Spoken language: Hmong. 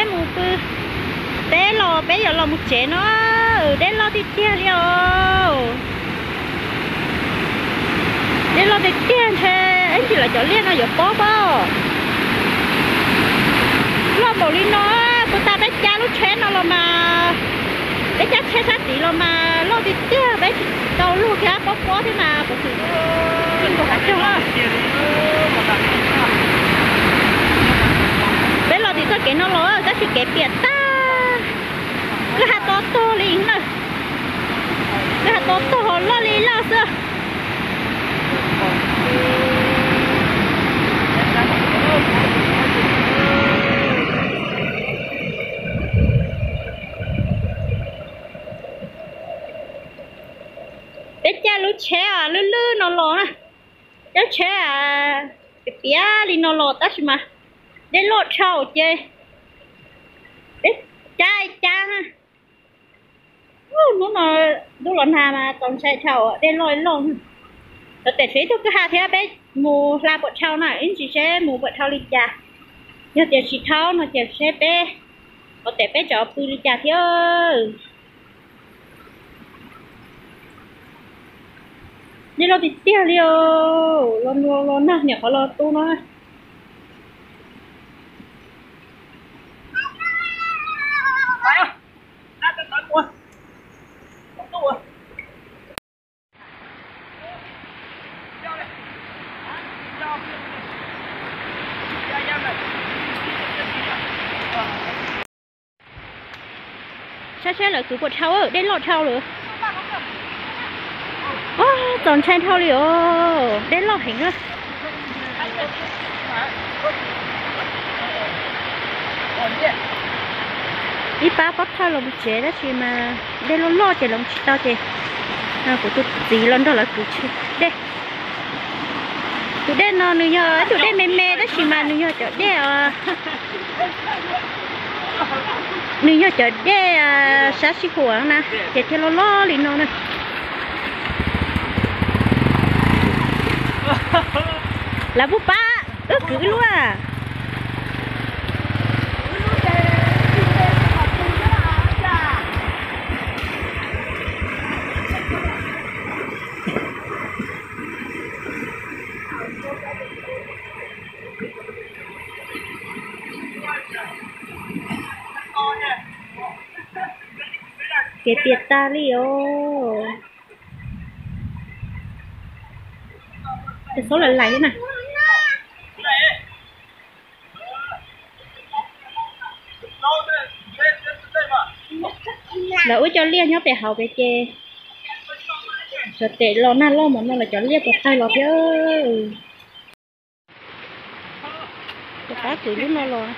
Peb mus pw, peb los peb yuav los mus tsev no, dej loj tiag tiag li os. Dej loj tiag tiag ntshe ib ntsis lawv cov liaj no yuav pob pob. Loj npaum li no, puas tas peb cab lub tsheb no los mas, peb cab tsheb sab tid los mas loj tiag tiag, peb tsis tau luag kiag pob pob thiab mas puas tsis tau hav cog. Peb los tim txoj kev no los tab sis kev piam tag, kwj ha to tog li na, kwj ha to tog loj li loj xwb. Peb cab lub tsheb lwj lwj no los na, cab tsheb piam piam li no los tab sis mas dej loj dhau ces peb cab cab na. Hnub no ntuj los nag mas txaus ntshai dhau, dej loj loj. Cov tes tsev ib tug kwj ha thiab peb mus hla puas dhau na, ib ntsis seb mus puas dhau li cas. Yog tias tsis dhau no ces seb peb, cov tes peb tseem pw li cas thiab. Dej loj tiag tiag li os, los nag niam qhov los tu no. Saib saib lawv kwv puas dhau, dej loj dhau lawm. Txaus ntshai dhau li os, dej loj heev na. Ib pab pob thawj los mus tsev tab sis mas dej loj loj ces los tsis tau ces kuv tus txiv los nrog lawv kwv dej. Tus dej no nws yog ib tug dej me me tab sis mas nws yog cov dej, nws yog cov dej sab sij huam na, ces thiaj loj loj li no na. Lawv puas pab wb kwv ib lub? Kev piam tag li os. Xob lais lais na. Lawv ua cov liaj nyob pem hauv pem ces, cov tes los nag loj mas no lawv cov liaj puas tawg los thiab. Rov qab kwv lub no los.